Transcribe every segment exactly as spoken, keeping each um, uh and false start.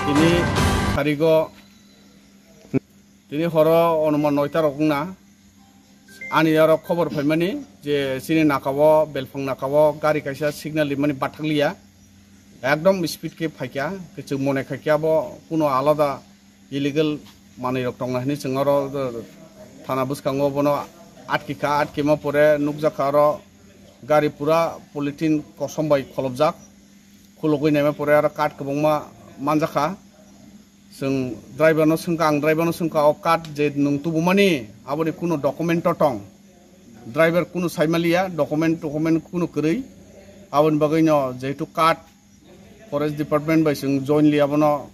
Tini tarigo, tini horo onuman noita rok wngna. Ani aro khobor phaimani je chini nakao, belphang nakao gari kaisa signal rimani bathakliya. Ekdom speed khe phaikha, kwchwng mone khaikhe abo kuno alada illegal manwi rok tongna hwnwi chwng oro thana bwskango bono atkikha, atkima pore nukjakha oro gari pura polythene kosom bai kholopjak, khulugwi naima pore aro card kwbangma manjakha. Chwng driver no swngkha, ang driver no swngkha, o card je nwng tubumani aboni kuno document to tong? Driver kuno saimaliya, document, document kuno kwrwi. Aboni bagwi no jehetu card forest department bai chwng jointly abono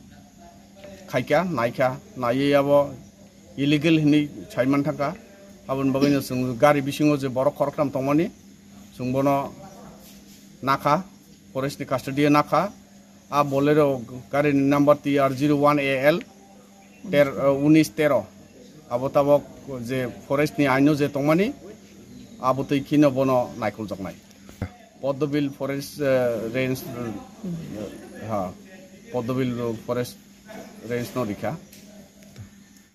khaikha, naikha, naiwi abo illegal hinwi saiman thangkha. Aboni bagwi no chwng gari bisingo je borok khoroktham tongmani, chwng bono nakha, forest ni custody o nakha. A Bolero gari ni number T R zero one A L ter-, uh, unis tero. Abo tabok je forest ni aino je tongmani, abo twi khino bono naikoljaknai. Poddobil forest, uh, range, uh, ha, Poddobil forest range no rikha.